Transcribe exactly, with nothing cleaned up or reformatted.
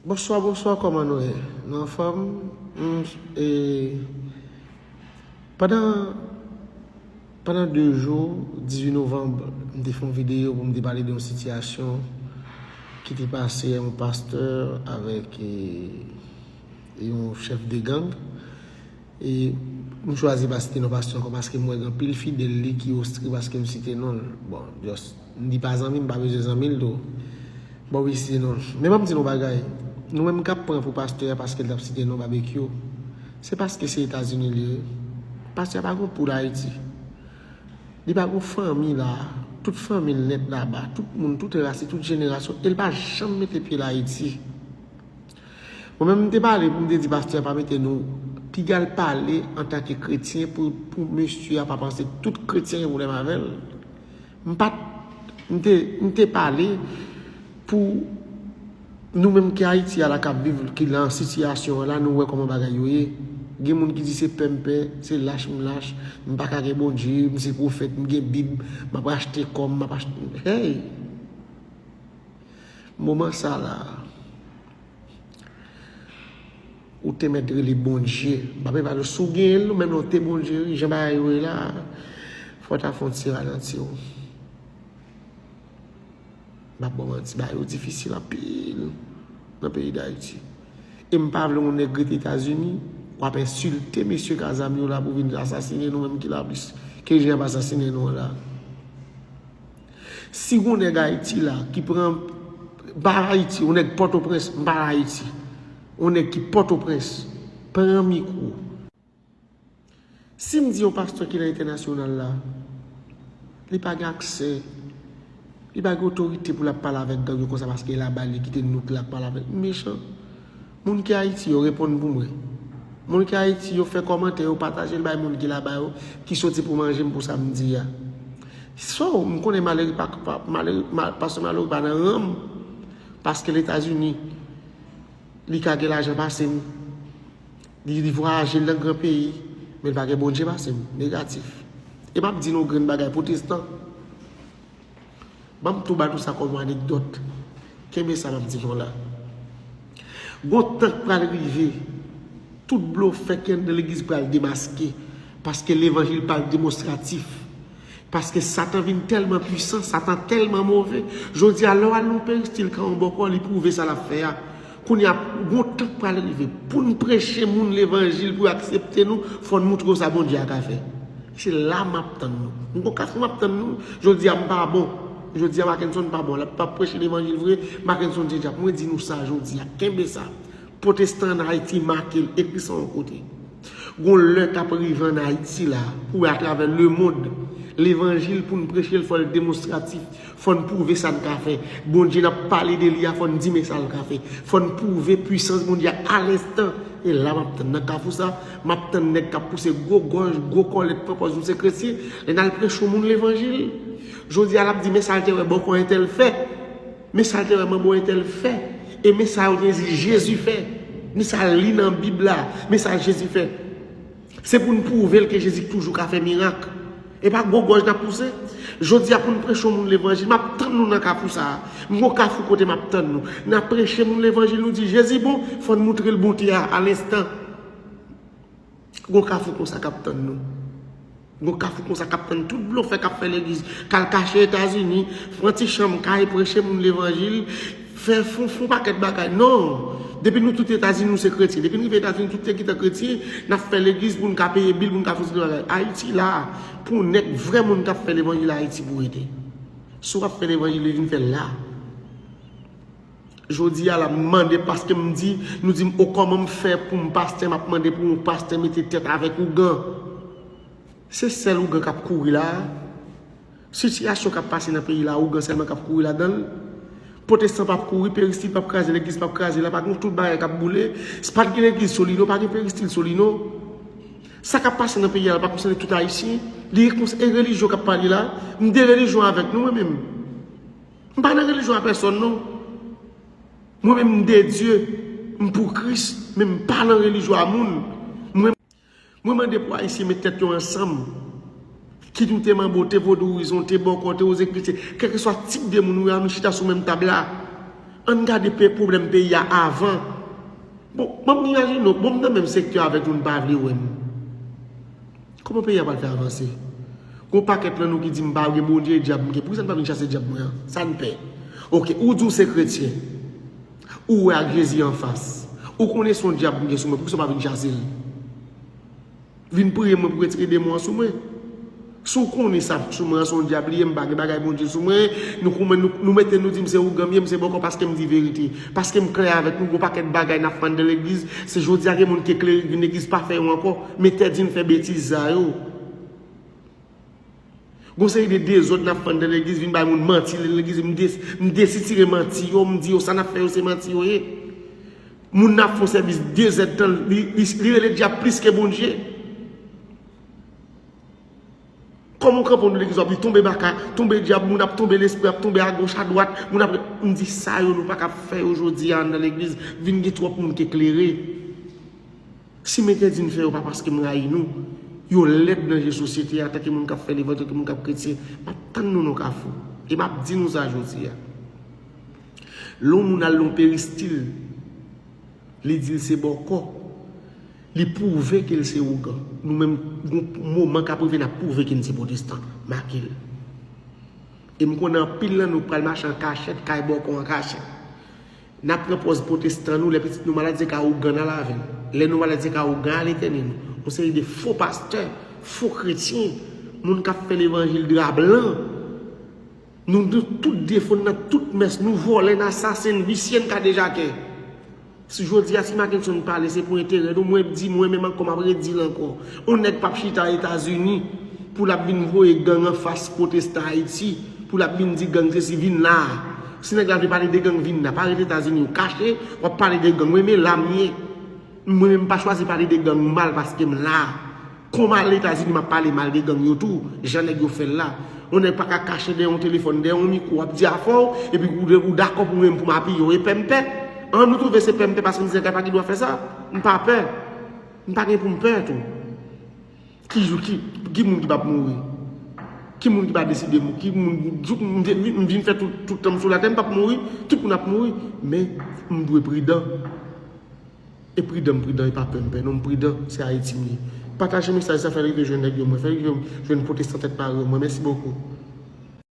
Bonswa, bonswa, kòman nou ye? Nou anfòm? M, e, pandan, pandan de jou, dizuit novanm, m te fè yon videyo pou m te pale de yon sitiyasyon ki te pase yon pastè avèk, e, yon chèf de gang. E m chwazi pa site non pastè ankò paske m wè gen anpil fidèl li ki ostri paske m site non l. Bon, just, m di pa zanmi, m pa bezwen zanmi l tou. Bon, wi, site non l. Men ban m di nou bagay. Nou menm k ap pran pou pastè a paske l t ap site non Babekyou. Se paske se Etazini li ye. Pastè a pa gen poul Ayiti. Li pa gen fanmi la. Tout fanmi l nèt laba. Tout moun, tout ras, tout jenerasyon. E l pa janm mete pye l Ayiti. Mwen menm, m te pale pou m te di pastè a pa mete nou, piga l pale antanke kretyen pou, pou mesye a pa panse tout kretyen gen pwoblèm avè l. M pa t, m te, m te pale pou nou menm ki Ayiti a la k ap viv, ki nan sitiyasyon an la, nou wè kòman bagay yo ye. Gen moun ki di se pè m pè, se lach m lach, m pa ka gen Bondye, m se pwofèt, m gen Bib, m ap achte kò m, m ap achte, hey! Moman sa la, ou te mèt rele Bondye. M pa pe pale si w genyen l, menm lè w te Bondye, wi, jan bagay yo ye la, fò w ta fè yon ti ralanti w. M p ap ba w manti, bagay yo difisil anpil nan peyi Dayiti. E m pa vle yon nèg rete Etazini, w ap ensilte mesye k a zam yo la pou vin asasinen nou menm ki la plis ke jan y ap asasinen nou an la. Si gon nèg Ayiti la ki pran, pa Ayiti, yon nèg Pòtoprens, m pa Ayiti, yon nèg ki Pòtoprens, pran mikwo. Si m di yon pastè ki nan entènasyonal la, li pa gen aksè, li pa gen otorite pou l ap pale avèk gang yo konsa paske laba li kite nou k la ap pale avè l. M mechan. Moun ki Ayiti yo reponn pou mwen. Moun ki Ayiti yo fè kòmantè yo, pataje l bay moun ki laba yo, ki soti pou manje m pou sa m di a. So, m konnen Malere pa, pa, Malere, ma, pastè Malere pa nan ran m, paske Letazini, li ka gen lajan pase m. Li, li vwayaje, l nan gran peyi, men l pa gen Bondye pase m. Negatif. E m ap di nou yon grenn bagay, pwotestan. Ban m tou ba nou sa kòm yon anekdòt. Kenbe sa m ap di nou la. Gon tan k pral rive, tout blofè ki anndan legliz pral demaske, paske levanjil pral demonstratif. Paske Satan vin tèlman pwisan, Satan tèlman move. Jodi a, lè w al nan peristil, kan yon bòkò, li pwouve sa l ap fè a. Kounye a, gon tan k pral rive. Pou n preche moun levanjil, pou yo aksepte nou, fò n montre yo sa Bondye a ka fè. Se la m ap tann nou. M gon kafou m ap tann nou. Jodi a, m pa bon. Jodi a, Mackenson pa bon. L ap, p ap preche levanjil vre, Mackenson se dyab. Mwen di nou sa jodi a. Kenbe sa. Pwotestan ann Ayiti make l, ekri sa yon kote. Gon lè k ap rive ann Ayiti la, pou atravè lemonn, levanjil pou n preche l, fò l demonstratif, fò n pwouve sa n ka fè. Bondye n ap pale de li a, fò n di men sa l ka fè. Fò n pwouve pwisans Bondye a alenstan. E la m ap tann nan kafou sa, m ap tann nèg k ap pouse gwo gòj, gwo kòlèt, pran pòz nou se kretyen, lè n al preche yon moun levanjil. Jodi a l ap di men sa l te wè bòkò entèl fè. Men sa l te wè manbo entèl fè. E men sa yo te di Jezi fè. Men sa l li nan Bib la. Men sa Jezi fè. Se pou n pwouve l ke Jezi toujou ka fè mirak. E pa gwo gòj n ap pouse. Jodi a pou n preche yon moun levanjil, m ap tann nou nan kafou sa a. M gon kafou kote m ap tann nou. N ap preche moun levanjil, nou di Jezi bon, fò n montre l bonte a alenstan. Gon kafou konsa k ap tann nou. Gon kafou konsa k ap tann tout blofè k ap fè legliz, k al kache Etazini, pran ti chanm kay, preche moun levanjil, fè fon, fon pakèt bagay. Non! Depi nou tout Etazini, nou se kretyen. Depi n rive Etazini, tout te gentan kretyen, n ap fè legliz pou n ka peye bil, pou n ka fè tout bagay. Ayiti la, pou nèt, vrè moun k ap fè levanjil Ayiti pou rete. Si w ap fè levanjil, vin fè l la. Jodi a la, m mande paske m di, nou di m, o, kòman m fè pou m pastè, m ap mande pou yon pastè mete tèt avèk ougan. Se sèl ougan k ap kouri la a. Sitiyasyon k ap pase nan peyi la, ougan sèlman k ap kouri ladan l. Pwotestan p ap kouri, peristil p ap kraze, legliz p ap kraze, la pa gen tout bagay k ap boule. Si pa t gen legliz Solino, pa gen peristil Solino. Sa k ap pase nan peyi a la pa konsène tout Ayisyen. Li kons-, e relijyon k ap pale la. M de relijyon avèk nou, mwen menm. M pa nan relijyon a pèsòn, non. Mwen menm, m de Dye, m pou Kris, men m pa nan relijyon a moun. Mwen, mwen mande pou Ayisyen met tèt yo ansanm. Kit ou te manbo, te vodourizon, te bòkò, te ozekrityen, kèlkeswa tip de moun ou ye, ann chita sou menm tab la. Ann gade pe pwoblèm peyi a avan. Bon, mwen m imajine w, bon, m nan menm sektè avèk nou, n pa vle wè m. Kòman peyi a pral fè avanse? Gon pakèt nan nou ki di m pa gen Bondye, e dyab m gen. Poukisa n pa vin chase dyab mwen an? Sa n pè? Oke, ou di w se kretyen. Ou wè ak Jezi anfas. Ou konnen se yon dyab m gen sou mwen, poukisa w pa vin chase l? Vin priye mwen pou retire demon an sou mwen. Si w konnen sa sou mwen an se yon dyab li ye, m pa gen bagay Bondye sou mwen, nou koumen, nou, nou mete nou di m se ougan m ye, m se bòkò paske m di verite. Paske m klè avèk nou, gon pakèt bagay n ap fè anndan legliz, se jodi a gen moun ki eklere k vin legliz pa fè yo ankò, m entèdi n fè betiz sa yo. Gon seri de dezòd n ap fè anndan legliz, vin bay moun manti legliz, m de, m desitire manti yo, m di yo sa n ap fè yo se manti yo ye. Moun n ap fè yon sèvis de zèdtan, li, li, li rele dyab plis ke Bondye. Kòman w kanpe nan legliz w ap di tonbe baka, tonbe dyab, moun ap tonbe lespri, ap tonbe agoch, adwat, moun ap, m di sa yo nou pa ka fè yo jodi a anndan legliz, vin gen twòp moun ki eklere. Si m entèdi n fè yo pa paske m rayi nou, yo lèd nan je sosyete a, antanke moun k ap fè levanjil, antanke moun k ap kretyen, m ap tann nou nan kafou. E m ap di nou sa jodi a. Lè yon moun al nan peristil, li di l se bòkò, li pwouve ke l se ougan. Nou menm, gon moman k ap rive, n ap pwouve ke n se pwotestan. Make l. E m konnen anpil nan nou pral mache an kachèt, kay bòkò an kachèt. N ap pran pòz pwotestan nou, lè pitit nou malad, se ka ougan n al avè l. Lè nou malad, se ka ougan al entène nou. Yon seri de fo pastè, fo kretyen, moun k ap fè levanjil dra blan. Nou, nou tout defo n nan tout mès, nou vòlè, n asasen, n visye, n kadejakè. Si jodi a, si Mackenson pale, se pou enterè nou, mwen di, mwen menm ankò, m ap redi l ankò. Yon nèg p ap chita Etazini pou l ap vin voye gang anfas pwotestan Ayiti, pou l ap vin di gang sesi, vin la. Si nèg la vle pale de gang, vin la. Pa ret Etazini, ou kache, w ap pale de gang. Mwen, men la m ye. Mwen menm, m pa chwazi pale de gang mal paske m la. Kon m al Etazini, m ap pale mal de gang yo tou, jan nèg yo fè l la. Yon nèg pa ka kache dèyè yon telefòn, dèyè yon mikwo, ap di afè w, epi ou, ou dakò pou mwen menm pou m apiye w. E pè m pè? An, nou twouve se pè m pè paske m di nèg la pa gen dwa fè sa? M pa pè. M pa gen pou m pè tou. Ki jou, ki, ki moun ki p ap mouri? Ki moun ki pa deside mou-, ki moun, jouk m vin, m vin fè tout, tout tan m sou latè, m p ap mouri, tout moun ap mouri. Men, m dwe pridan. E pridan, m pridan, e pa pè m pè. Non, m pridan, se Ayiti m ye. Pataje mesaj sa, fè l rive jwenn nèg yo, mwen. Fè l rive jwenn pwotestan tèt mare yo, mwen. Mèsi bokou.